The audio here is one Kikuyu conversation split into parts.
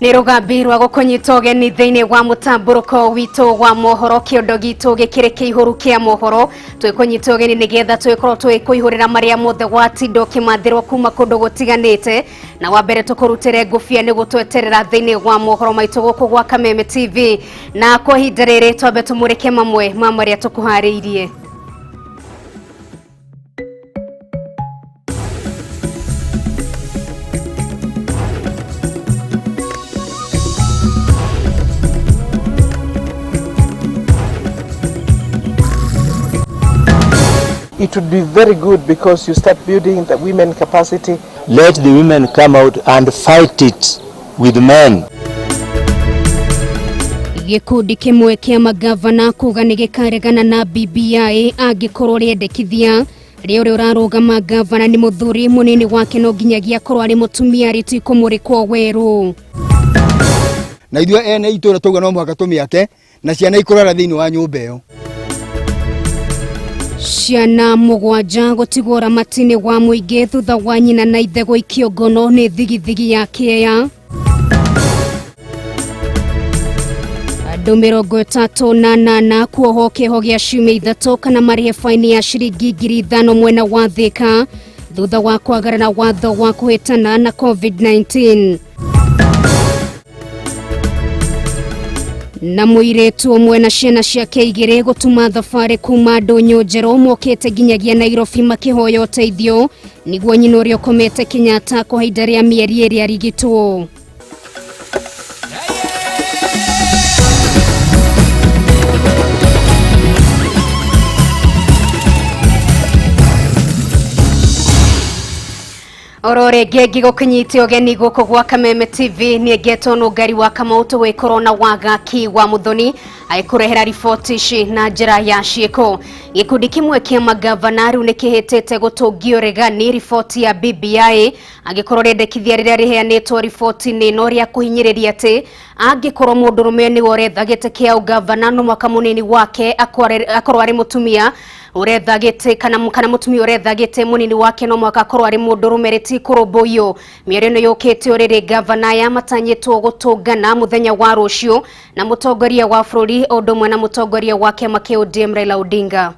Nĩ rũgambi rwa gũkũnyita ũgeni thĩinĩ wa mũtambũrũko witũ wa mohoro, kĩondo gitũ gĩkĩrĩ kĩihũru kĩa mohoro. Twĩkũnyita ũgeni nĩgetha twĩkorwo twĩkũihũrĩra marĩa mothe watinda ũkĩmathĩrwo kuma kũndũ gũtiganĩte, na wa mbere tũkũrutĩre ngũbia nĩ gũtweterera thĩinĩ wa mohoro maitũ gũkũ gwa Kameme TV. Na kwa ihinda rĩrĩ twambe tũmũrĩke mamwe ma marĩa tũkũharĩirie. It would be very good because you start building the women capacity. Let the women come out and fight it with men. Gĩkundi kĩmwe kĩa magavana kuga nĩ gĩkaregana na BBI angĩkorwo rĩendekithia rĩa ũrĩa ũrarũgama gavana nĩ mũthuri, mũnini wake no nginyagia akorwo arĩ mũtumia, rĩtikũmũrĩkwo werũ. Na ithuĩ ene itũra tauga no mũhaka tũmĩake na ciana ikũrara thĩinĩ wa nyũmba ĩyo. Ciana mũgwanja gũtigwo ũramati-inĩ wa mũingĩ thutha wa nyina na ithe gũikio ngono nĩ thigithigi ya kĩeya. Andũ 38 kuohwo kĩoho gĩa ciumia 3 kana marĩhe baini ya ciringi 5,000 mwena wa Thika thutha wa kwagarara watho wa kũhĩtana na COVID-19. Na mũirĩtu ũmwe na ciana ciake 2 gũtuma thabarĩ kuma ndũnyũ njerũ mokĩte nginyagia Nairobi makĩhoya ũteithio nĩguo nyina ũrĩa ũkomete Kenyatta kwa ihinda rĩa mĩeri 2 arigitwo. Oro rĩngĩ ngĩgũkinyite ũgeni gũkũ gwa Kameme TV, nĩ ngetwo Nũngari wa Kamau, tũgwĩkorwo na Wagaki wa Mũthoni agĩkũrehera riboti ici na njĩra ya ciĩko. Gĩkundi kĩmwe kĩa magavana rĩu nĩ kĩhĩtĩte gũtũngio regani riboti ya BBI angĩkorwo rĩendekithia rĩrĩa rĩheanĩtwo riboti-inĩ ĩno rĩa kũhinyĩrĩria atĩ angĩkorwo mũndũrũme nĩwe ũretha gĩtĩ kĩa ũgavana no mwaka mũnini wake akorwo arĩ mũtumia ũretha gĩtĩ kana mũtumia ũretha gĩtĩ mũnini wake no mwaka akorwo arĩ mũndũrũme rĩtikũrũmbũiyo. Mĩario ĩno yũkĩte o rĩrĩ gavana aya matanyĩtwo gũtũngana mũthenya wa rũciũ na mũtongoria wa bũrũri o ũndũ ũmwe na mũtongoria wa kĩama kĩa ODM Raila Odinga.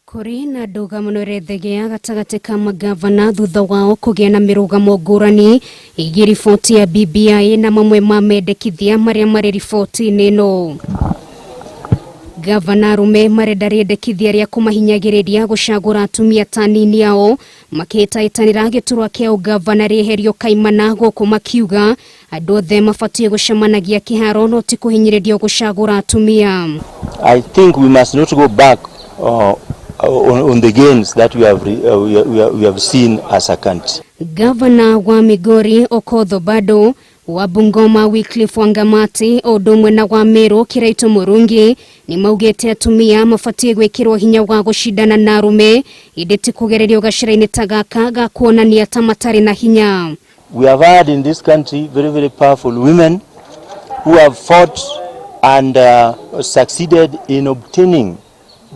Kũrĩ na ndũgamo ĩrethegea gatagatĩ ka magavana thutha wao kũgĩa na mĩrũgamo ngũrani ĩgiĩ riboti ya BBI na mamwe ma mendekithia marĩa marĩ riboti-inĩ ĩno. Gavana arũme marenda rĩendekithia rĩa kũmahinyagĩrĩria gũcagũra atumia ta nini ao makĩhĩtahĩtanĩra gĩturwa kĩa ũgavana rĩeherio kaimana gũkũ makiuga andũ othe mabatiĩ gũcemanagia kĩharo no ti kũhinyĩrĩrio gũcagũra atumia. I think we must not go back on the gains that we have seen as a country. Gavana wa Migori Okoth Obado, wa Bungoma Wycliffe Wangamati o ũndũ ũmwe na wa Meru Kiraito Murungi nĩ maugĩte atumia mabatiĩ gwĩkĩrwo hinya wa gũcindana na arũme ĩndĩ ti kũgererio gacĩra-inĩ ta gaka ga kuonania ta matarĩ na hinya. We have had in this country very, very powerful women who have fought and succeeded in obtaining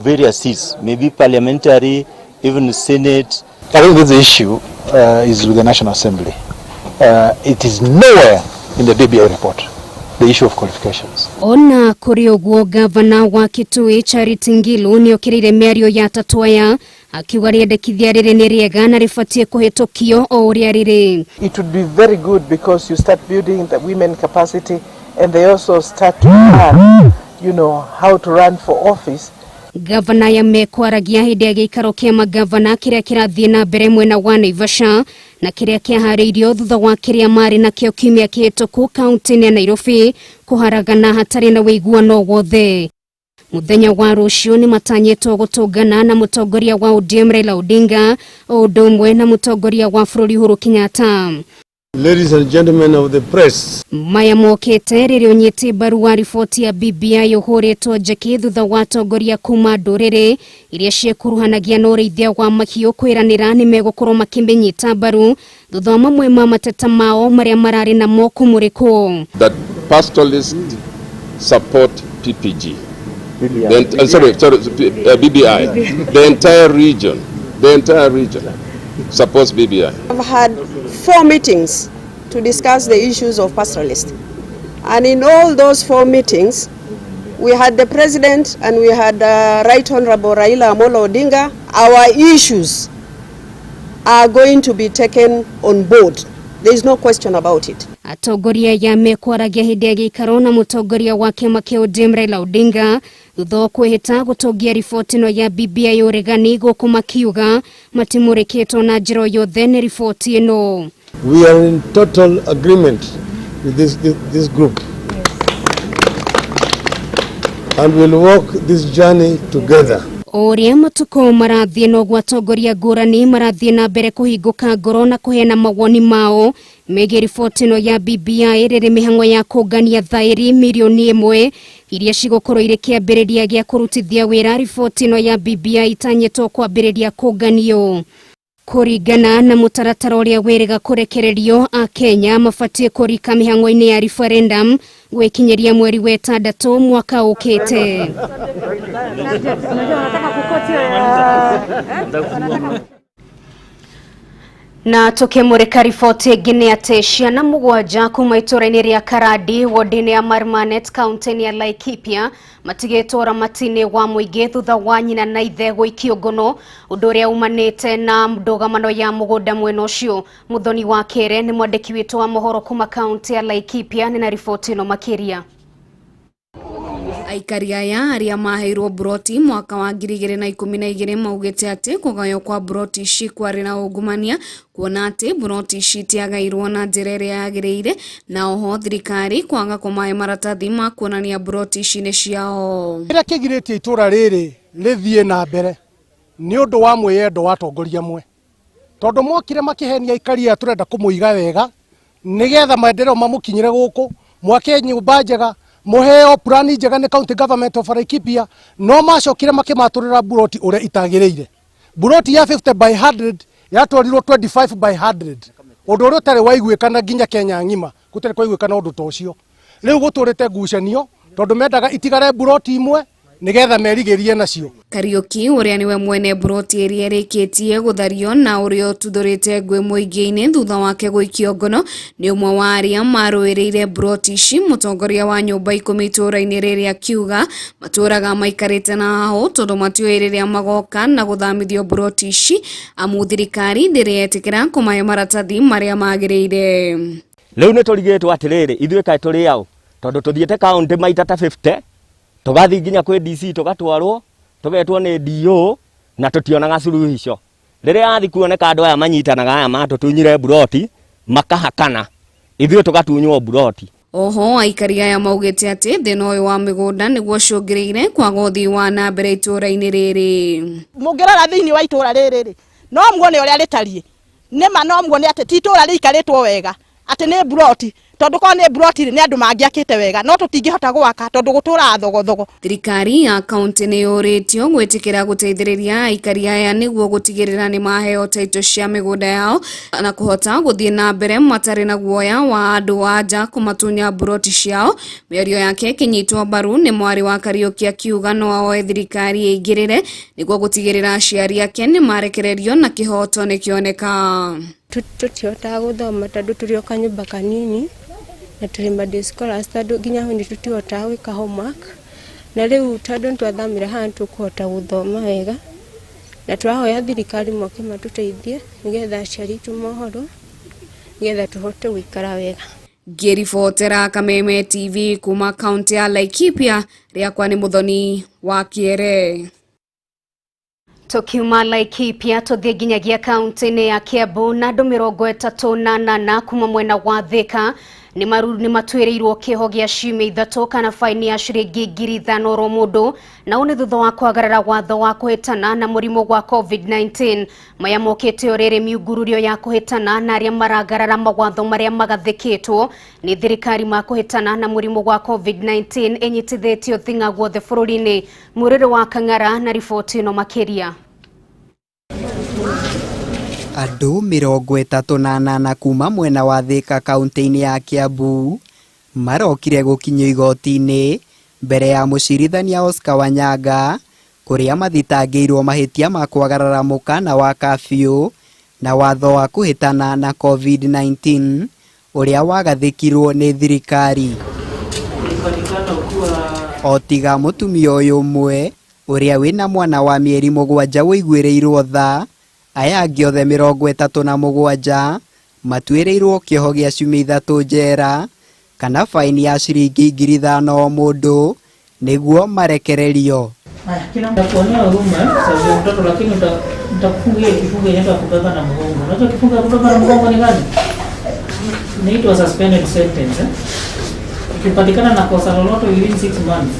various seats, maybe parliamentary, even Senate. I think this issue is with the National Assembly. It is nowhere in the BBI report, the issue of qualifications. Ona kũrĩ ũguo, gavana wa Kitui Charity Ngilu nĩokĩrĩire mĩario ya atatũ aya akiuga rĩendekithia rĩrĩ nĩ rĩega na rĩbatiĩ kũhĩtũkio o ũrĩa rĩrĩ. It would be very good because you start building the women capacity and they also start to learn, how to run for office. Gavana ya mekwaragia hĩndĩ ya gĩikaro kĩa magavana kĩrĩa kĩrathiĩ na mbere mwena wa Naivasha na kĩrĩa kĩaharĩirio thutha wa kĩrĩa marĩ nakĩo kiumia kĩhĩtũku kaunti-inĩ ya Nairobi kũharagana hatarĩ na ũiguano wothe. Mũthenya wa rũciũ nĩ matanyĩtwo gũtũngana na mũtongoria wa ODM Raila Odinga o ũndũ ũmwe na mũtongoria wa bũrũri Uhuru Kenyatta. Ladies and gentlemen of the press. Maya mokĩte rĩrĩa ũnyiti mbaru wa riboti ya BBI ũhũrĩtwo njeki thutha wa atongoria kuma ndũrĩrĩ iria ciĩkuruhanagia na ũrĩithia wa mahiũ kwĩranĩra nĩ megũkorwo makĩmĩnyita mbaru thutha wa mamwe ma mateta mao marĩa mararĩ namo kũmũrĩkwo. That pastoralists support PPG. Sorry, BBI. The entire region supports BBI. I've had 4 meetings to discuss the issues of pastoralists. And in all those 4 meetings, we had the president and we had Right Honorable Raila Amolo Odinga. Our issues are going to be taken on board. There is no question about it. Atongoria aya mekwaragia hĩndĩ ya gĩikaro na mũtongoria wa kĩama kĩa ODM Raila Odinga thutha wa kwĩhĩta gũtongia riboti ĩno ya BBI ũregani gũkũ makiuga matimũrĩkĩtwo na njĩra o yothe nĩ riboti ĩno. We are in total agreement with this group. And we'll walk this journey together. O ũrĩa matukũ marathiĩ noguo atongoria ngũrani marathiĩ na mbere kũhingũka ngoro na kũheana mawoni mao megiĩ riboti ĩno ya BBI rĩrĩ mĩhang'o ya kũngania thaĩri mirioni 1 iria cigũkorwo irĩ kĩambĩrĩria gĩa kũrutithia wĩra riboti ĩno ya BBI itanyĩtwo kwambĩrĩria kũnganio. Kũringana na mũtaratara ũrĩa wĩrĩga kũrekererio, Akenya mabatiĩ kũrika mĩhang'o-inĩ ya referendum gwĩkinyĩria mweri wa 6 mwaka ũkĩte. Na tukimurika riboti ĩngĩ nĩ atĩ ciana 7 kuma itũũra-inĩ rĩa Karandi ward-inĩ ya Marmanet kaunti-inĩ ya Laikipia matigĩtwo ũramati-inĩ wa mũingĩ thutha wa nyina na ithe gũikio ngono, ũndũ ũrĩa umanĩte na ndũgamano ya mũgũnda mwena ũcio. Muthoni wa Kere nĩ mwandĩki witũ wa mohoro kuma kaunti ya Laikipia nĩ na riboti ĩno makĩria. Aikari aya arĩa maheirwo buroti mwaka wa 2012 maugĩte atĩ kũgaywo kwa buroti ici kwarĩ na ungumania, kuona atĩ buroti ici itiagairwo na njĩra ĩrĩa yagĩrĩire, na oho thirikari kwaga kũmahe maratathi ma kuonania buroti ici nĩ ciao. Kĩrĩa kĩgirĩtie itũra rĩrĩ rĩthiĩ na mbere nĩ ũndũ wa mwĩyendo wa atongoria amwe, tondũ mokire makĩhenia aikari aya tũrenda kũmũiga wega nĩgetha maendeleo mamũkinyĩre gũkũ, mwake nyũmba njega, muheo plani njega nĩ county government of Laikipia, no macokire makimaturira buroti uria itagiriire. Buroti ya 50 by 100 yatwarirwo 25 by 100, undu uria utari waiguikana nginya Kenya ng'ima gutari kwaiguikana undu ta ucio. Riu guturite ngucanio tondu mendaga itigare buroti imwe nigetha merigirie nacio. Kariuki uria niwe mwene buroti ĩrĩa ĩrĩkĩtie gũthario na ũrĩa ũtuthũrĩte ngũĩ mũingĩ-inĩ thutha wake gũikio ngono nĩ ũmwe wa arĩa marũĩrĩire buroti ici. Mũtongoria wa nyũmba 10 itũũra-inĩ rĩrĩ akiuga matũũraga maikarĩte na hahũ tondũ matiũĩ rĩrĩa magoka na gũthamithio buroti ici, amu thirikari ndĩrĩ yetĩkĩra kũmahe maratathi marĩa magĩrĩire. Rĩu nĩ tũrigĩtwo atĩrĩrĩ, ithuĩ kaĩ tũrĩ aũ tondũ tũthiĩte kaũntĩ maita ta 50 tũgathiĩ nginya kwĩ DC tũgatwarwo tũgetwo nĩ DO na tũtionaga suluhisho. Rĩrĩa athi kuoneka andũ aya manyitanaga aya matũtunyire buroti makahakana, ithuĩ tũgatunywo buroti. Oho aikari aya maugĩte atĩ thĩna ũyũ wa mĩgũnda nĩguo ũcũngĩrĩire kwaga ũthii wa na mbere itũũra-inĩ rĩrĩ. Mũngĩrora thĩinĩ wa itũũra rĩrĩ rĩ, no muone ũrĩa rĩtariĩ, nĩma no muone atĩ ti itũũra rĩikarĩtwo wega, atĩ nĩ buroti, tondũ korwo nĩ buroti nĩ andũ mangĩakĩte wega, no tũtingĩhota gwaka tondũ gũtũraga thogothogo. Thirikari ya kaunti nĩ yũrĩtio gwĩtĩkĩra gũteithĩrĩria aikari aya nĩguo gũtigĩrĩra nĩ maheo taitũ cia mĩgũnda yao na kũhota gũthiĩ na mbere matarĩ na guoya wa andũ a nja kũmatunya buroti ciao. Mĩario yake ĩkĩnyitwo mbaru nĩ mwarĩ wa Kariuki akiuga no ahoe thirikari ĩingĩrĩre nĩguo gũtigĩrĩra aciari ake nĩ marekererio na kĩhoto nĩkĩoneka. Tũtihotaga gũthoma tondũ tũrĩ o kanyũmba kanini na tũrĩ ma day scholars tondũ nginya hau nĩtũtihotaga gwĩka homework, na rĩu tondũ nĩtwathamire haha nĩtũkũhota gũthoma wega, na tũrahoya thirikari moke matũteithie nĩgetha aciari aitũ mohorwo nĩgetha tũhote gũikara wega. Ngĩribotera Kameme TV kuma kaunti ya Laikipia, rĩakwa nĩ Muthoni wa Kĩere. Tukiuma Laikipia tuthie nginyagia kaunti-inĩ ya Kiambu na andũ 38 kuma mwena wa Thika nĩ matuĩrĩirwo kĩoho gĩa ciumia 3 kana faini ya ciringi 5,000 oro mũndũ, na ũũ nĩ thutha wa kwagarara watho wa kũhĩtana na mũrimũ wa COVID-19. Maya mokĩte o rĩrĩ miungururio ya kũhĩtana na arĩa maragarara mawatho marĩa magathĩkĩtwo nĩ thirikari ma kũhĩtana na mũrimũ wa COVID-19 ĩnyitithĩtio thing'a guothe bũrũri-inĩ. Mũrĩrĩ wa Kang'ara na riboti ĩno makĩria. Andũ 38 kuma mwena wa Thika kaunti-inĩ ya Kiambu marokire gũkinyio igoti-inĩ mbere ya mũcirithania Oscar Wanyanga kũrĩa mathitangĩirwo mahĩtia ma kwagarara mũkana wa kabiũ na watho wa kũhĩtana na COVID-19 ũrĩa wagathĩkirwo nĩ thirikari. O tiga mũtumia ũyũ ũmwe ũrĩa wĩna mwana wa mĩeri 7 ũiguĩrĩirwo tha, aya angĩ othe 37 matuĩrĩirwo kĩoho gĩa ciumia 3 njera kana faini ya ciringi 5,000 o mũndũ nĩguo marekererio. Nitakuonea huruma sababu ya mtoto, lakini nitakufunga hiyo kifungo inaitwa kubeba na mgongo. Unajua kifungo ya kubeba na mgongo ni gani? Inaitwa suspended sentence. Ukipatikana na kosa lolote within 6 months,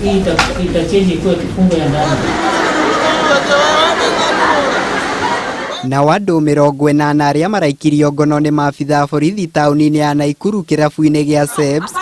hii itachange ikuwe kifungo ya ndani. Na andũ 80 arĩa maraikirio ngono nĩ maabithaa borithi taũni-inĩ ya Naikuru kĩrabu-inĩ gĩa Sebs.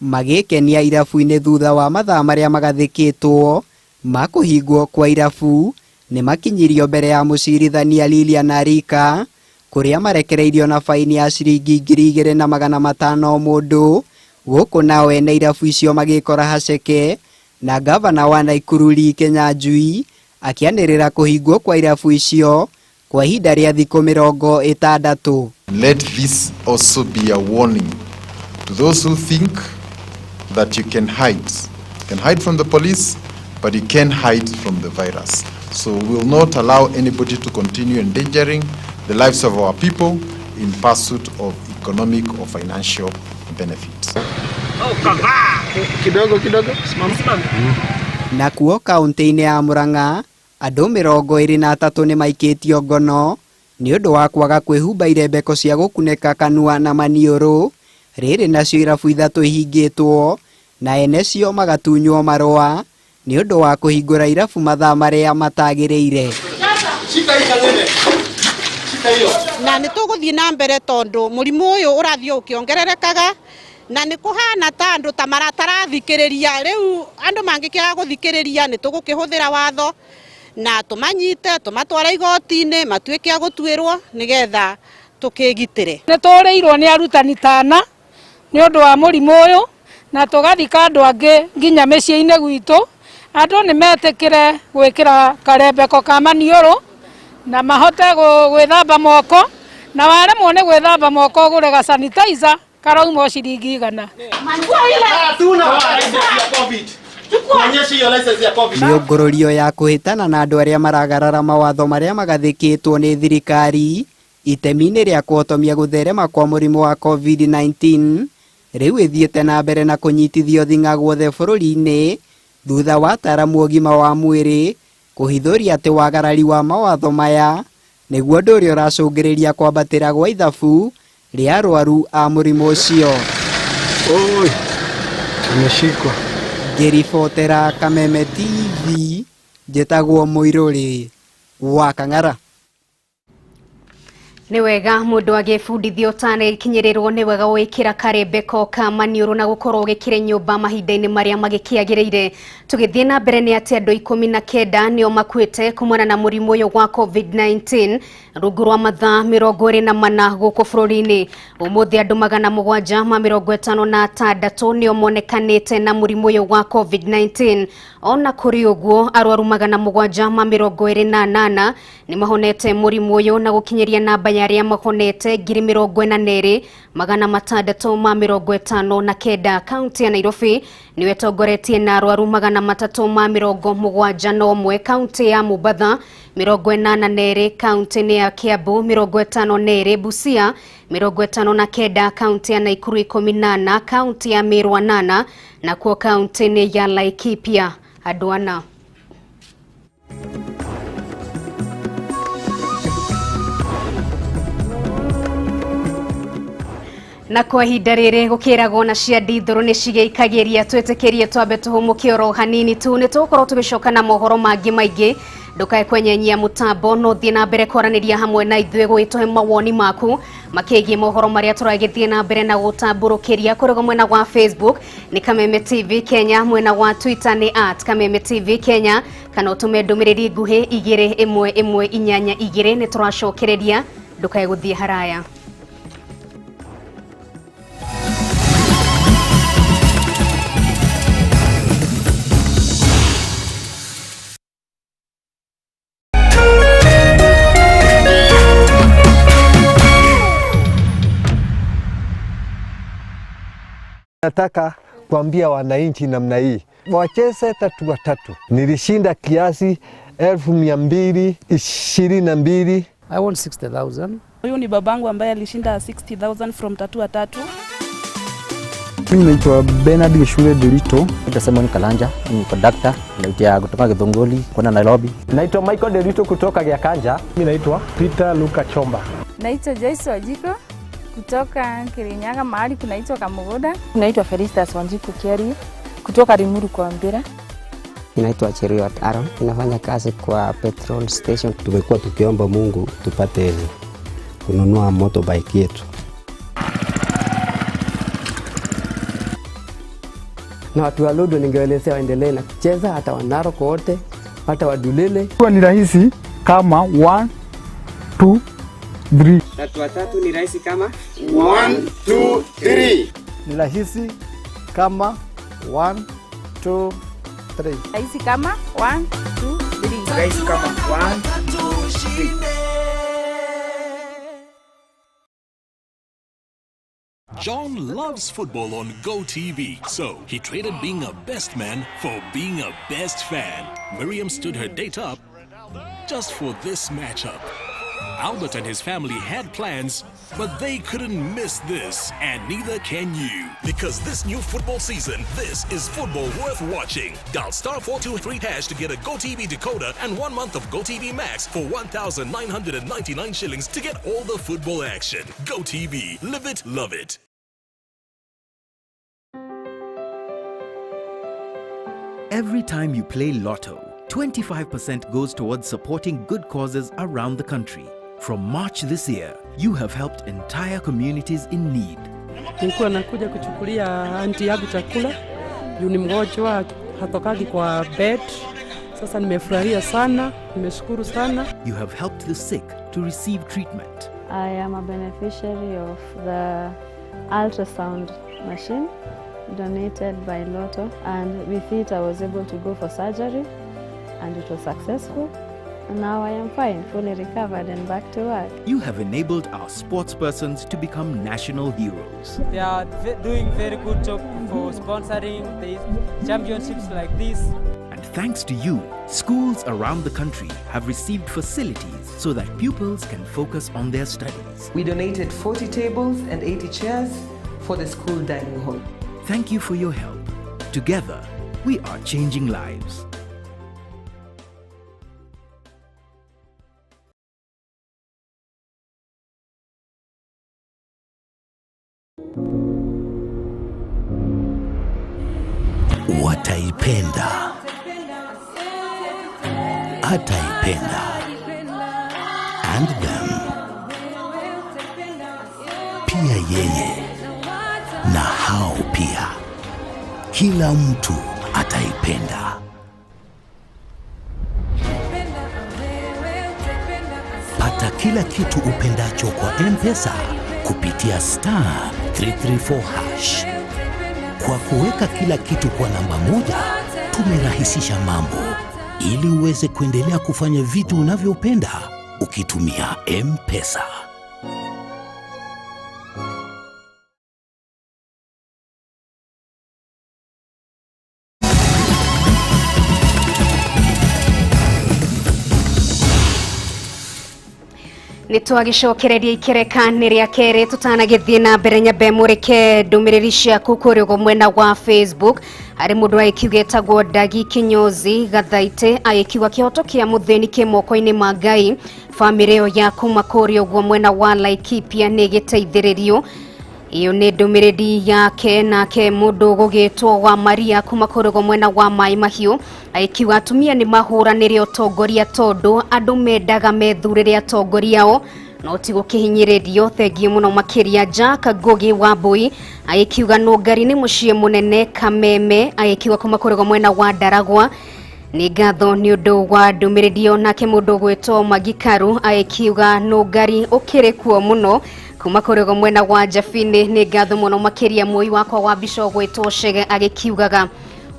Magĩkenia irabu-inĩ thutha wa mathaa marĩa magathĩkĩtwo ma kũhingwo kwa irabu nĩ makinyirio mbere ya mũcirithania Lilian Arika kũrĩa marekereirio na faini ya ciringi 2,500 o mũndũ, gũkũ nao ene irabu icio magĩkora haceke na gavana wa Naikuru Lee Kinyanjui akĩanĩrĩra kũhingwo kwa irabu icio kwa ihinda rĩa thikũ 60. Let this also be a warning to those who think that you can hide. You can hide from the police, but you can't hide from the virus. So we will not allow anybody to continue endangering the lives of our people in pursuit of economic or financial benefits. Kidogo kidogo, simama. Na kuo kaunti-inĩ ya Murang'a andũ 23 nĩ maikĩtio ngono nĩ ũndũ wa kwaga kwĩhumba irembeko cia gũkunĩka kanua na maniũrũ. Rĩrĩ nacio irabu 3 ihingĩtwo na ene cio magatunywo marũa nĩ ũndũ wa kũhingũra irabu mathaa marĩa matagĩrĩire. Na nĩ tũgũthiĩ na mbere tondũ mũrimũ ũyũ ũrathiĩ ũkĩongererekaga na nĩ kũhana ta andũ ta maratarathikĩrĩria. Rĩu andũ mangĩkĩaga gũthikĩrĩria nĩ tũgũkĩhũthĩra watho na tũmanyite tũmatware igoti-inĩ matuĩke a gũtuĩrwo nĩgetha tũkĩgitĩre. Nĩ tũrĩirwo nĩ arutani tana nĩ ũndũ wa mũrimũ ũyũ na tũgathika andũ angĩ nginya mĩciĩ-inĩ gwitũ. Andũ nĩ metĩkĩre gwĩkĩra karembeko ka maniũrũ na mahote gwĩthamba moko, na waremwo nĩ gwĩthamba moko ũgũre ga sanitizer karauma ciringi 100. Mĩũngũrũrio ya kũhĩtana na andũ arĩa maragarara mawatho marĩa magathĩkĩtwo nĩ thirikari itemi-inĩ rĩa kũhotomia gũtherema kwa mũrimũ wa COVID-19 rĩu ĩthiĩte na mbere na kũnyitithio thing'a guothe bũrũri-inĩ thutha wa ataaramu ũgima wa mwĩrĩ kũhithũria atĩ wagarari wa mawatho maya nĩguo ũndũ ũrĩa ũracũngĩrĩria kwambatĩra gwa ithabu rĩa arwaru a mũrimũ ũcio. Oi, nimeshikwa. Ngĩribotera Kameme TV njĩtagwo Mũirũrĩ wa Kang'ara. Nĩ wega mũndũ agĩbundithio ũtanakinyĩrĩrwo nĩ wega gwĩkĩra karembeko ka maniũrũ na gũkorwo ũgĩkĩra nyũmba mahinda-inĩ marĩa magĩkĩagĩrĩire. Tũgĩthiĩ na mbere nĩ atĩ andũ 19 nĩo makuĩte kumana na mũrimũ ũyũ wa COVID-19 rungu rwa mathaa 24 gũkũ bũrũri-inĩ. Ũmũthĩ andũ 756 nĩo monekanĩte na mũrimũ ũyũ wa COVID-19. Ona kũrĩ ũguo arwaru 728 nĩ mahonete mũrimũ ũyũ na gũkinyĩria namba ya arĩa mahonete 42,659. Kaunti ya Nairobi niwe ĩtongoretie na arwaru 371, kaunti ya Mombatha 82, kaunti ya Kiambu 52, Busia 59, kaunti ya Nakuru 18, kaunti ya Meru 8 na kuo kaunti ya Laikipia andũ 4. Na kwa ihinda rĩrĩ gũkĩragwo na cia ndithũrũ nĩ cigĩikagĩria twĩtĩkĩrie twambe tũhũmũke oro hanini tu nĩ tũgũkorwo tũgĩcoka na mohoro mangĩ maingĩ. Ndũkae kwenyenyia mũtambo no thiĩ na mbere kwaranĩria hamwe na ithuĩ gũgĩtũhe mawoni maku makĩgiĩ mohoro marĩa tũragĩthiĩ na mbere na gũtambũrũkĩria kũrĩ mwena wa Facebook nĩ Kameme TV Kenya, mwena wa Twitter nĩ @KamemeTV Kenya, kana ũtũme ndũmĩrĩri nguhĩ 21182 nĩ tũracokereria. Ndũkae gũthiĩ haraya. Nataka kuambia wananchi namna hii, wacheze tatu watatu. Nilishinda kiasi 222,000. I want 60,000. Huyu ni babangu ambaye alishinda 60,000 from Tatua Tatu. Mimi naitwa Bernard Gishure Delito. Naitwa Simon Kalanja, ni conductor, naitia kutoka Githunguri kwenda Nairobi. Naitwa Michael Delito kutoka Giakanja. Mimi naitwa Peter Luka Chomba. Naitwa Joyce Wajiko kutoka Kirinyaga mahali kunaitwa Kamugoda. Naitwa Felicitas Wanjiku Kiari kutoka Limuru kwa Mbira. Naitwa Cheruiyot Aaron, ninafanya kazi kwa petrol station. Tumekuwa tukiomba Mungu tupate kununua motorbike yetu. Na watu wa Ludo ningeelezea waendelee na kucheza, hata wa Narok wote, hata wa Dulele. Kwa ni rahisi kama 1 2 3. Tatu watatu ni rahisi kama 1 2 3. Ni rahisi kama 1 2 3. Rahisi kama 1 2 3. Rahisi kama 1 2 3. John loves football on GoTV, so he traded being a best man for being a best fan. Miriam stood her date up just for this matchup. Albert and his family had plans, but they couldn't miss this, and neither can you. Because this new football season, this is football worth watching. Dial *423# to get a GoTV decoder and 1 month of GoTV Max for 1,999 shillings to get all the football action. GoTV, live it, love it. Every time you play Lotto, 25% goes towards supporting good causes around the country. From March this year, you have helped entire communities in need. Nilikuwa nakuja kuchukulia auntie yangu chakula juu ni mgonjwa, hatokagi kwa bed. Sasa nimefurahia sana, nimeshukuru sana. You have helped the sick to receive treatment. I am a beneficiary of the ultrasound machine donated by Lotto, and with it I was able to go for surgery and it was successful. And now I am fine, fully recovered and back to work. You have enabled our sportspersons to become national heroes. They are doing very good job for sponsoring the championships like this. And thanks to you, schools around the country have received facilities so that pupils can focus on their studies. We donated 40 tables and 80 chairs for the school dining hall. Thank you for your help. Together, we are changing lives. Wataipenda, ataipenda, and them pia, yeye na hao pia, kila mtu ataipenda. Pata kila kitu upendacho kwa M-Pesa kupitia *334#. Kwa kuweka kila kitu kwa namba moja, tumerahisisha mambo ili uweze kuendelea kufanya vitu unavyopenda ukitumia M-Pesa. Nä twagäcokereria ikereka nä rä a kerä tũtanagĩthiĩ na mbere nyambe mũrĩke ndũmĩrĩri ciaku kũrĩa ũguo mwena wa Facebook. Harĩ mũndũ agĩkiuga etagwo Ndagi Kinyozi Gathaite, agĩkiuga kĩhoto kĩa mũthĩni kĩ moko-inĩ ma Ngai. Bamĩrĩ ĩyo ya kuma kũrĩa ũguo mwena wa Laikipia nĩ ĩgĩteithĩrĩrio. Iyo nĩ ndũmĩrĩri yake. Nake mũndũ gũgĩtwo wa Maria kuma kũrĩa ũguo mwena wa Maĩ Mahiũ agĩkiuga atumia nĩ mahũranĩre ũtongoria tondũ andũ mendaga methurĩre atongoria ao no ti gũkĩhinyĩrĩrio. Thengiũ mũno makĩria. Jack Ngugi wa Mbui agĩkiuga Nũngari nĩ mũciĩ mũnene Kameme, agĩkiuga kuma kũrĩa ũguo mwena wa Ndaragwa. Nĩ ngatho nĩ ũndũ wa ndũmĩrĩri ĩyo. Nake mũndũ ũgwĩtwo Magikaru agĩkiuga Nũngari ũkĩrĩ kuo mũno kuma kũrĩa ũguo mwena wa Jabini. Nĩ ngatho mũno makĩria. Mũi wakwa wa mbica ũgwĩtwo Chege agĩkiugaga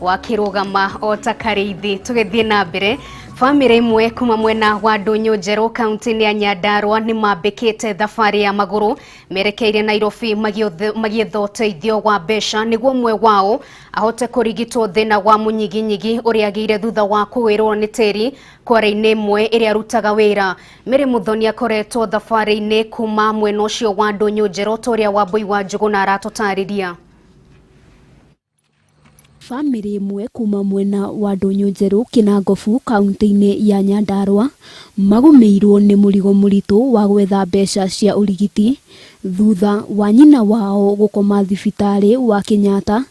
wakĩrũgama o ta karĩithi. Tũgĩthiĩ na mbere, Bamĩrĩ ĩmwe kuma mwena wa Ndũnyũ Njerũ kaunti-inĩ ya Nyandarua nĩ mambĩkĩte thabarĩ ya magũrũ merekeire Nairobi magĩetha ũteithio wa mbeca nĩguo ũmwe wao ahote kũrigitwo thĩna wa mũnyiginyigi ũrĩa agĩire thutha wa kũgwĩrwo nĩ tĩri kware-inĩ ĩmwe ĩrĩa arutaga wĩra. Mary Muthoni akoretwo thabarĩ-inĩ kuma mwena ũcio wa Ndũnyũ Njerũ ta ũrĩa Wambui wa Njũgũna aratũtarĩria. Bamĩrĩ ĩmwe kuma mwena wa Ndũnyũ Njerũ Kĩnangobu kaunti-inĩ ya Nyandarua magũmĩirwo nĩ mũrigo mũritũ wa gwetha mbeca cia ũrigiti thutha wa nyina wao gũkoma thibitarĩ wa Kenyatta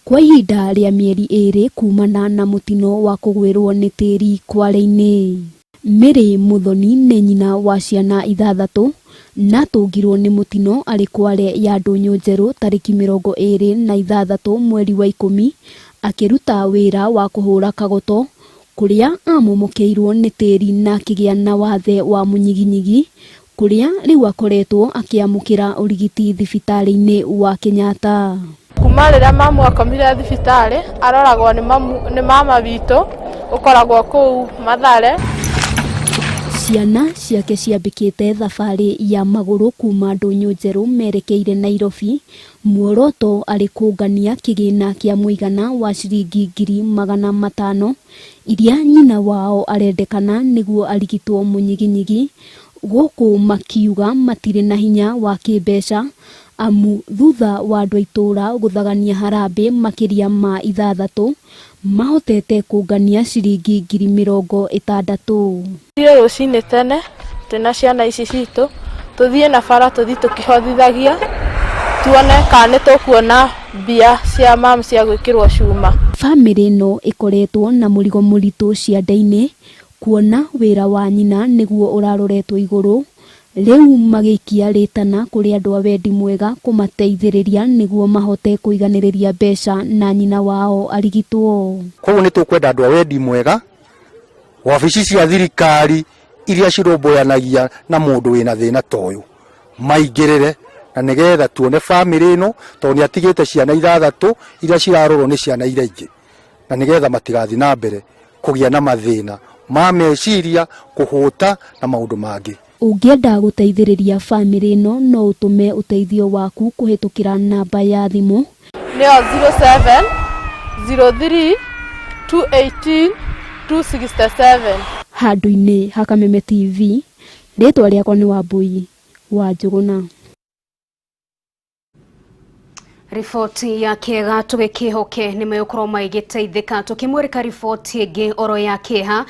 kwa ihinda rĩa mĩeri 2 kumana na mũtino wa kũgwĩrwo nĩ tĩri kware-inĩ. Mary Muthoni nĩ nyina wa ciana 6 na atũngirwo nĩ mũtino arĩ kware ya Ndũnyũ Njerũ tarĩki 26 mweri wa 10 akĩruta wĩra wa kũhũra kagoto kũrĩa amomokeirwo nĩ tĩri na akĩgĩa na wathe wa mũnyiginyigi kũrĩa rĩu akoretwo akĩamũkĩra ũrigiti thibitarĩ-inĩ wa Kenyatta. Kuma rĩrĩa mamu akomire thibitarĩ aroragwo nĩ mama witũ ũkoragwo kũu Mathare. Ciana ciake ciambĩkĩte thabarĩ ya magũrũ kuma Ndũnyũ Njerũ merekeire Nairobi muoroto arĩ kũngania kĩgĩna kĩa mũigana wa ciringi 500,000 iria nyina wao arendekana nĩguo arigitwo mũnyiginyigi gũkũ makiuga matirĩ na hinya wa kĩmbeca amu thutha wa andũ a itũũra gũthagania harambĩ makĩria ma 6 mahotete kũngania ciringi 60,000. Thiĩ rũcinĩ tene twĩna ciana ici citũ tũthiĩ na bara tũthiĩ tũkĩhothithagia tuone kana nĩ tũkuona mbia cia mamu cia gwĩkĩrwo cuma. Bamĩrĩ ĩno ĩkoretwo na mũrigo mũritũ ciande-inĩ kuona wĩra wa nyina nĩguo ũraroretwo igũrũ rĩu magĩikia rĩtana kũrĩ andũ a wendi mwega kũmateithĩrĩria nĩguo mahote kũiganĩrĩria mbeca na nyina wao arigitwo. Koguo nĩ tũkwenda andũ a wendi mwega wabici cia thirikari iria cirũmbũyanagia na mũndũ wĩna thĩna ta ũyũ maingĩrĩre na nĩgetha tuone bamĩrĩ ĩno tondũ nĩ atigĩte ciana 6 iria cirarorwo nĩ ciana iria ingĩ na nĩgetha matigathiĩ na mbere kũgĩa na mathĩna ma meciria kũhũta na maũndũ mangĩ. Ũngĩenda gũteithĩrĩria bamĩrĩ ĩno no ũtũme ũteithio waku kũhĩtũkĩra namba ya thimũ nĩyo 07 03 218 267. Handũ-inĩ ha Kameme TV, rĩtwa rĩakwa nĩ Wambui wa Njũgũna. Riboti ya kĩeha tũgĩkĩhoke nĩ megũkorwo magĩteithĩka tũkĩmũrĩka riboti ĩngĩ oro ya kĩeha.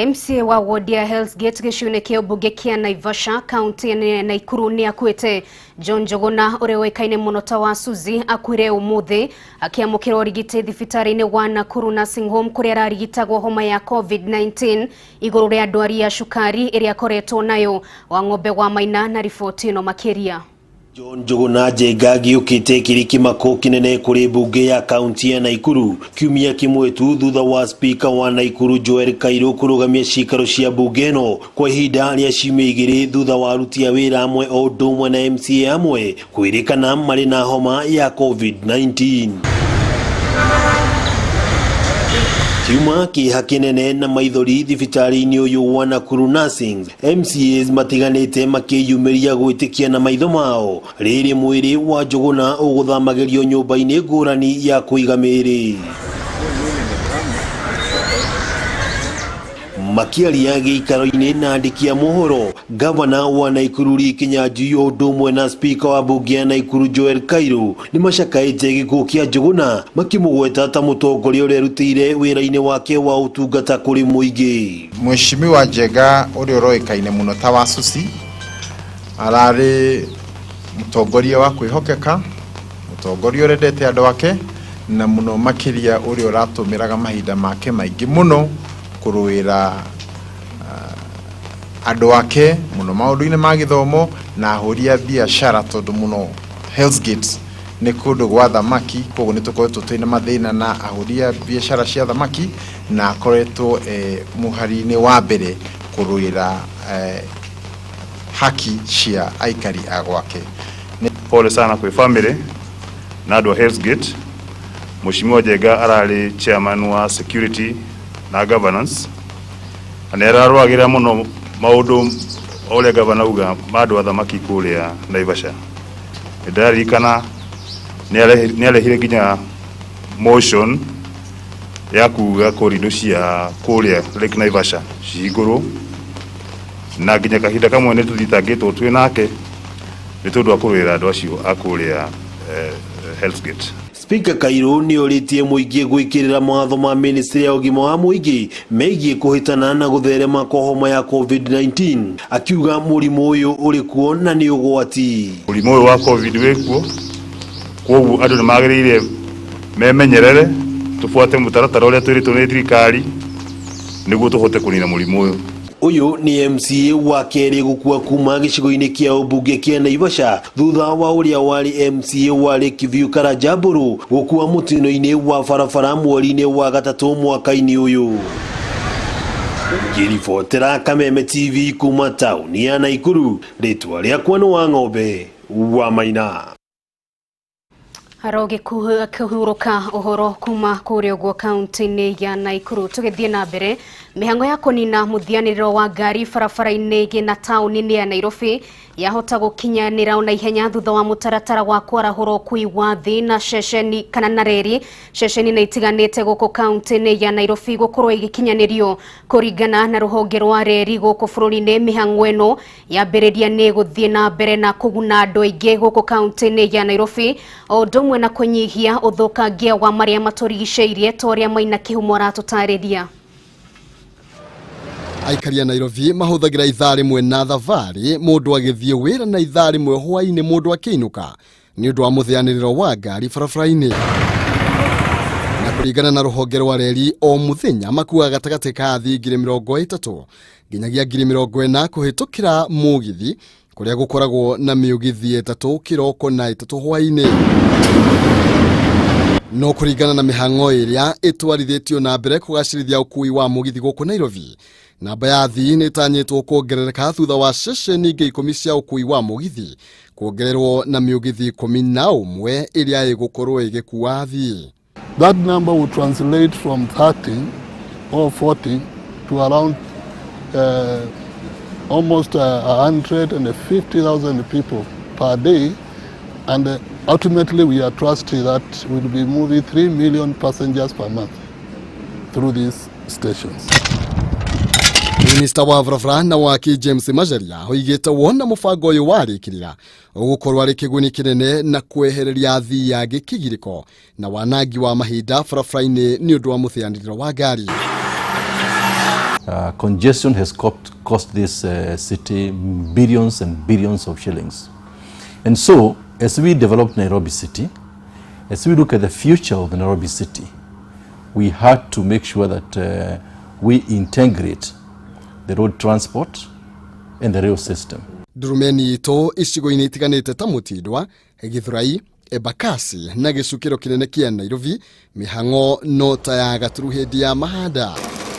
MCA wa ward ya Hell's Gate gĩcigo-inĩ kĩa ũmbunge kĩa Naivasha kaunti ya Nakuru nĩ akuĩte. John Njũgũna ũrĩa ũĩkaine mũno ta wa Suzy akuire ũmũthĩ akĩamũkĩra ũrigiti thibitarĩ-inĩ wa Nakuru Nursing Home kũrĩa ararigitagwo homa ya COVID-19 igũrũ rĩa ndwari ya cukari ĩrĩa akoretwo nayo. Wang'ombe wa Maina na riboti ĩno makĩria. John Njũgũna Njenga gĩũkĩte kĩrĩ kĩmako kĩnene kũrĩ mbunge ya kaunti ya Nakuru kiumia kĩmwe tu thutha wa spika wa Nakuru Joel Kairu kũrũgamia ciikaro cia mbunge ĩno kwa ihinda rĩa ciumia 2 thutha wa aruti a wĩra amwe o ũndũ ũmwe na MCA amwe kwĩrĩkana marĩ na homa ya COVID-19. Kiuma kĩeha kĩnene na maithori thibitarĩ-inĩ ũyũ wa Nakuru Nursing, MCAs matiganĩte makĩyumĩria gwĩtĩkia na maitho mao rĩrĩ mwĩrĩ wa Njũgũna ũgũthamagĩrio nyũmba-inĩ ngũrani ya kũiga mĩĩrĩ. Makĩaria gĩikaro-inĩ na andĩki a mohoro, gavana wa Nakuru Lee Kinyanjui o ũndũ ũmwe na spika wa mbunge ya Nakuru Joel Kairu nĩ macakaĩte gĩkuũ kĩa Njũgũna makĩmũgweta ta mũtongoria ũrĩa erutĩire wĩra-inĩ wake wa ũtungata kũrĩ mũingĩ. Mheshimiwa Njenga ũrĩa ũroĩkaine mũno ta wa Susi ararĩ mũtongoria wa kwĩhokeka, mũtongoria ũrendete andũ ake na mũno makĩria ũrĩa ũratũmĩraga mahinda make maingĩ mũno kũrũĩra andũ ake mũno maũndũ-inĩ ma gĩthomo na ahũri a biacara tondũ mũno Hell's Gate nĩ kũndũ gwa thamaki, koguo nĩ tũkoretwo twĩna mathĩna na ahũri a biacara cia thamaki na akoretwo mũhari-inĩ wa mbere kũrũĩra haki cia aikari a gwake. Pole sana kwa family na andũ a Hell's Gate. Mheshimiwa Njenga ararĩ chairman wa security na governance. Na nĩ ararũagĩrĩra mũno maũndũ ũrĩa gavana uga ma andũ a thamaki kũrĩa Naivasha. Nĩ ndĩraririkana nĩ arehire nginya motion ya kuga korido cia kũrĩa Lake Naivasha cihingũrwo, na nginya kahinda kamwe nĩ tũthitangĩtwo twĩ nake nĩ tondũ wa kũrũĩra andũ acio a kũrĩa Hell's Gate. Spika Kairu nĩ orĩtie mũingĩ gwĩkĩrĩra mawatho ma ministry ya ũgima wa mũingĩ megiĩ kũhĩtana na gũtherema kwa homa ya COVID-19, akiuga mũrimũ ũyũ ũrĩ kuo na nĩ ũgwati. Mũrimũ ũyũ wa COVID wĩ kuo, kwoguo andũ nĩ magĩrĩire memenyerere, tũbuate mũtaratara ũrĩa twĩrĩtwo nĩ thirikari nĩguo tũhote kũnina mũrimũ ũyũ. Ũyũ nĩ MCA wa kerĩ gũkua kuma gĩcigo-inĩ kĩa ũmbunge kĩa Naivasha thutha wa ũrĩa warĩ MCA wa Lake Karanja Mbũrũ gũkua mũtino-inĩ wa barabara mweri-inĩ wa gatatũ mwaka-inĩ ũyũ. Ngĩribotera Kameme TV kuma taũni ya Naikuru, rĩtwa rĩakwa nĩ wa Ng'ombe wa Maina. Aroge kuhuruka uhoro kuma kuria uguo kaunti-inĩ ya Naikuru. Tũgĩthiĩ na mbere, mĩhang'o ya kũnina mũthianĩrĩro wa ngari barabara-inĩ na taũni-inĩ ya Nairobi yahota gũkinyanĩra ona ihenya thutha wa mũtaratara wa kwarahũra ũkui wa thĩ na ceceni kana na reri ceceni na itiganĩte gũkũ kaunti-inĩ ya Nairobi gũkorwo igĩkinyanĩrio kũringana na rũhonge rwa reri gũkũ bũrũri-inĩ. Mĩhang'o ĩno yambĩrĩria nĩ gũthiĩ na mbere na kũguna andũ aingĩ gũkũ kaunti-inĩ ya Nairobi o ũndũ ũmwe na kũnyihia ũthũkangia wa marĩa matũrigicĩirie ta ũrĩa Maina Kĩhumo aratũtarĩria. Aikari a Nairobi mahũthagĩra ithaa rĩmwe na thabarĩ mũndũ agĩthiĩ wĩra na ithaa rĩmwe hwaĩ-inĩ mũndũ akĩinũka nĩ ũndũ wa mũthĩanĩrĩro wa ngari barabara-inĩ. Na kũringana na rũhonge rwa reri o mũthenya makuaga gatagatĩ ka athii 30,000 nginyagia 40,000 kũhĩtũkĩra mũgithi kũrĩa gũkoragwo na mĩũgithi 3 kĩroko na 3 hwaĩ-inĩ. No kũringana na mĩhang'o ĩrĩa ĩtwarithĩtio na mbere kũgacĩrithia ũkui wa mũgithi gũkũ Nairobi, namba ya athii nĩ ĩtanyĩtwo kuongerereka thutha wa ceceni ingĩ 10 cia ũkui wa mũgithi kuongererwo na mĩũgithi 11 ĩrĩa ĩgũkorwo ĩgĩkua athii. That number will translate from 30 or 40 to around almost 150,000 people per day, and ultimately we are trusting that we'll be moving 3 million passengers per month through these stations. Minista wa barabara na waki James Macharia oigĩte wona mũbango ũyũ warĩkĩrĩra ũgũkorwo arĩ kĩguni kĩnene na kwehereria athii angĩ kĩgirĩko na wanangi wa mahinda barabara-inĩ nĩ ũndũ wa mũthĩanĩrĩro wa ngari. Congestion has cost this city billions and billions of shillings. And so, as we develop Nairobi City, as we look at the future of the Nairobi City, we had to make sure that we integrate the road transport and the rail system. Ndurumeni itũ icigo-inĩ itiganĩte ta Mũtindwa, Githurai, Embakasi na gĩcukĩro kĩnene kĩa Nairobi, mĩhang'o no ta ya gaturu hĩndĩ ya mahanda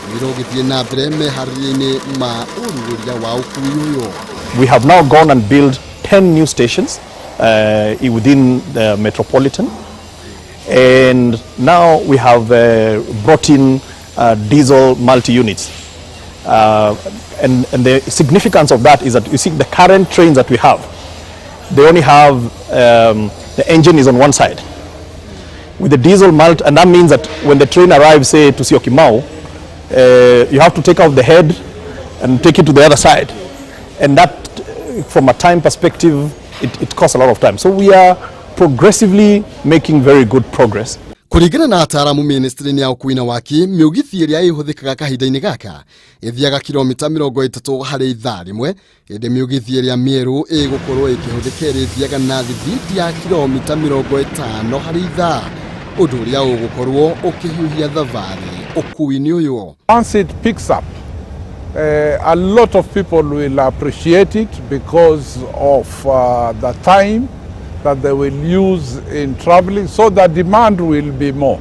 nĩrũgĩthiĩ na mbere meharĩria-inĩ ma ũrugũria wa ũkui ũyũ. We have now gone and built 10 new stations within the metropolitan, and now we have brought in diesel multi-units. And the significance of that is that you see the current trains that we have, they only have the engine is on one side. With the diesel mult, and that means that when the train arrives, say, to Syokimau, you have to take out the head and take it to the other side. And that, from a time perspective, it costs a lot of time. So we are progressively making very good progress. Kũringana na ataaramu ministry-inĩ ya ũkui na waki, mĩũgithi ĩrĩa ĩhũthĩkaga kahinda-inĩ gaka ĩthiaga kilomita 30 harĩ ithaa rĩmwe, ĩndĩ mĩũgithi ĩrĩa mĩerũ ĩgũkorwo ĩkĩhũthĩka ĩrĩthiaga na thibindi ya kilomita 50 harĩ ithaa, ũndũ ũrĩa ũgũkorwo ũkĩhiũhia thabarĩ ũkui-inĩ ũyũ. Once it picks up, a lot of people will appreciate it because of the time that they will use in traveling, so the demand will be more.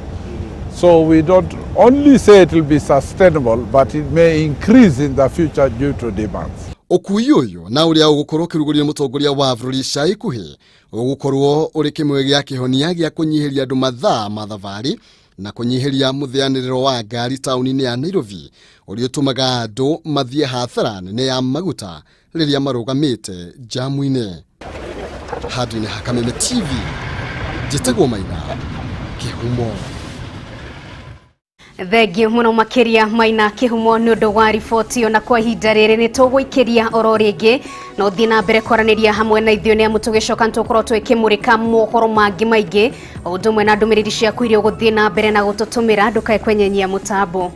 So we don't only say it will be sustainable, but it may increase in the future due to demands. Ũkui ũyũ na ũrĩa ũgũkorwo ũkĩrugũrio mũtongoria wa bũrũri ica ikuhĩ ũgũkorwo ũrĩ kĩmwe gĩa kĩhonia gĩa kũnyihĩria andũ mathaa ma thabarĩ Na kũnyihĩria mũthĩanĩrĩro wa ngari taũni-inĩ ya Nairobi ũrĩa ũtũmaga andũ mathiĩ hathara nene ya maguta rĩrĩa marũgamĩte jamu-inĩ. Handũ-inĩ ha Kameme TV, njĩtagwo Maina Kĩhumo. Thengio muno makiria Maina Kĩhumo nĩ ũndũ wa riboti ĩyo, na kwa ihinda rĩrĩ nĩ tũgũikĩria oro rĩngĩ na ũthiĩ na mbere kwaranĩria hamwe na ithuĩ nĩ amu tũgĩcoka nĩ tũgũkorwo twĩkĩmũrĩka mohoro mangĩ maingĩ o ũndũ ũmwe na ndũmĩrĩri ciaku iria ũgũthiĩ na mbere na gũtũtũmĩra. Ndũkae kwenyenyia mũtambo.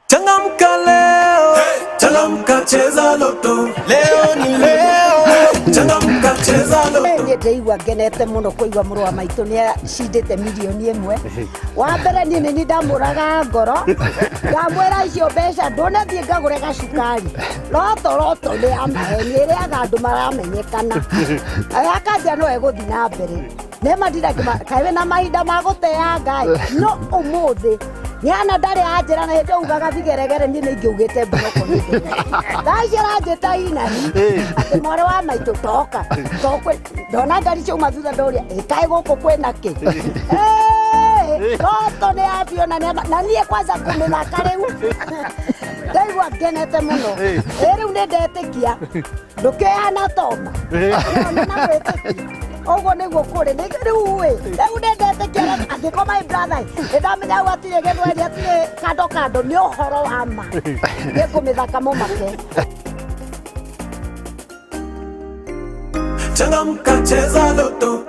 Changamka leo, changamka cheza Lotto. Leo ni leo, changamka cheza Lotto. Niĩ ndĩigua ngenete mũno kũigua mũrũ wa maitũ nĩ acindĩte 1 million. Wa mbere niĩ nĩ niĩ ndamũraga ngoro, ndamwĩra icio mbeca ndũnathiĩ ngagũre gacukari. Lotto Lotto nĩ ya maheni, ĩrĩaga andũ maramenyekana. Akanjia no egũthiĩ na mbere nĩma kaĩ wĩna mahinda ma gũteanga ĩ, no ũmũthĩ nĩana ndarĩ anjĩra na hĩndĩ ugaga vigeregere niĩ nĩ ingĩugĩte mburoko nĩ thaa ici aranjĩta inani atĩ mwarĩ wa maitũ toka tokwe ndona ngari ciauma thutha ndoria ĩkaĩ gũkũ kwĩna kĩ. Lotto nĩ ya biũ na na niĩ kwanza kũmĩthaka rĩu ndaigua ngenete mũno. Ĩ rĩu nĩ ndetĩkia ndũkĩhana toma na gwĩtĩkia ũguo nĩguo kũrĩ. Rĩu ĩ rĩu nĩ ndetĩkia angĩkorwo my brother nĩ ndamenya hau hatirĩ gĩthweri, hatirĩ kando kando, nĩ ũhoro wa ma nĩ ngũmĩthaka mũmake. Changamka cheza Lotto.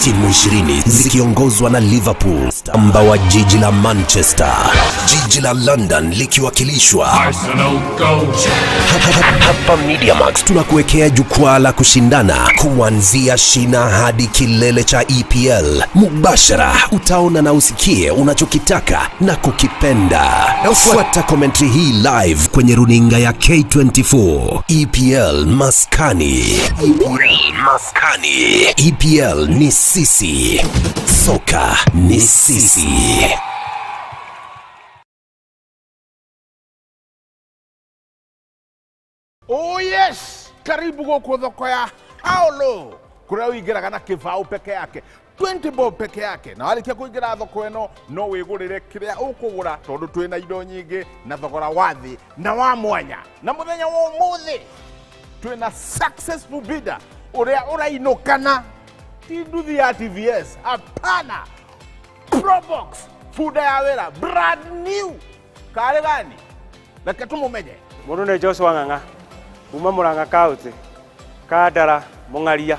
Timu 20 zikiongozwa na Liverpool, amba wa jiji la Manchester, jiji la London likiwakilishwa Arsenal, go! Hapa MediaMax tunakuwekea jukwaa la kushindana kuanzia shina hadi kilele cha EPL. Mubashara utaona na usikie unachokitaka na kukipenda. Fuata commentary hii live kwenye runinga ya K24. EPL Maskani. EPL Maskani. EPL ni sisi. Soka ni sisi. Oh yes, karibu gũkũ thoko ya Haolo kũrĩa ũingĩraga na kĩbaũ peke yake, 20 bob peke yake, na warĩkia kũingĩra thoko ĩno no wĩgũrĩre kĩrĩa ũkũgũra tondũ twĩna indo nyingĩ na thogora wa thĩ na wa mwanya. Na mũthenya wa ũmũthĩ twĩna successful bidder ũrĩa ũrainũkana ti nduthi ya TVS, hapana, Probox, bunda ya wĩra brand new. Karĩ gani? Reke tũmũmenye. Mũndũ nĩ Joshua Ng'ang'a kuma Murang'a County, Kandara Mũng'aria,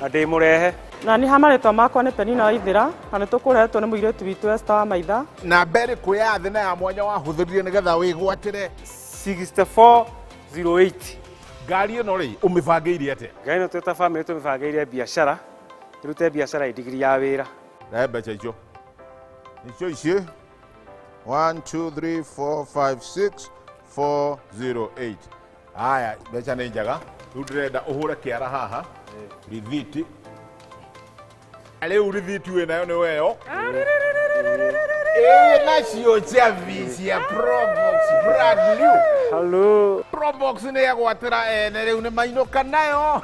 na ndĩ mũrehe. Na nĩ ha marĩtwa makwa nĩ Penina Waithĩra na nĩ tũkũrehetwo nĩ mũirĩtu witũ Esther wa Maitha. Na mbere kũ ya thĩ na ya mwanya wahũthĩrire nĩgetha wĩgwatĩre? 6408. Ngari ĩno rĩ, ũmĩbangĩire atĩa? Ngari ĩno twĩ ta bamĩrĩ tũmĩbangĩire biacara, ĩrute biacara ĩ ndigiri ya wĩra. Rehe mbeca icio, icio ici, 1 2 3 4 5 6 4 0 8. Haya, mbeca nĩ njega. Rĩu ndĩrenda ũhũre kĩara haha rithiti. Rĩu rithiti wĩ nayo nĩ weyo ĩ nacio njabi cia Probox brand new. Hello. Probox nĩ yagwatĩra ene, rĩu nĩ mainũka nayo.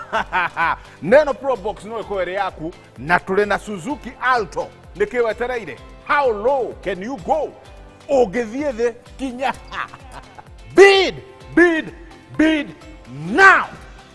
Neno Probox no ĩkorwo ĩrĩ yaku, na tũrĩ na Suzuki Alto. Nĩkĩ wetereire? How low can you go? Ũngĩthiĩ thĩ kinya ha? Bid, bid, bid now.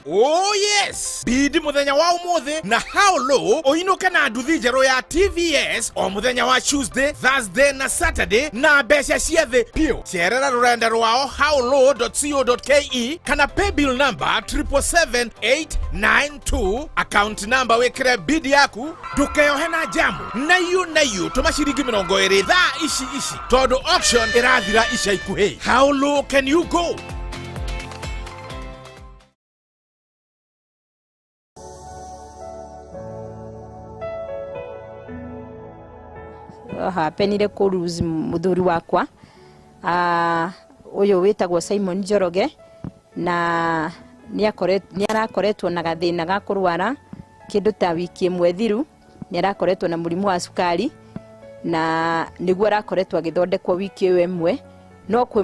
Oh yes! Bid muthenya wa umuthi na how low uinuke na nduthi njerũ ya TVS o muthenya wa Tuesday, Thursday na Saturday na mbeca cia thĩ piũ. Cerera rũrenda rwao howlow.co.ke kana paybill number 777892, account number wĩkĩre bid yaku. Ndũkeyohe na jamu na iũ tũma ciringi 20 thaa ici ici tondũ auction ĩrathira ica ikuhĩ. How low can you go? Hapenire kũ lose mũthuri wakwa, ũyũ wĩtagwo Simon Njoroge na Nĩ arakoretwo na gathĩna ga kũrwara kĩndũ ta wiki ĩmwe thiru. Nĩ arakoretwo na mũrimũ wa cukari na nĩguo arakoretwo agĩthondekwo wiki ĩyo ĩmwe no kwĩ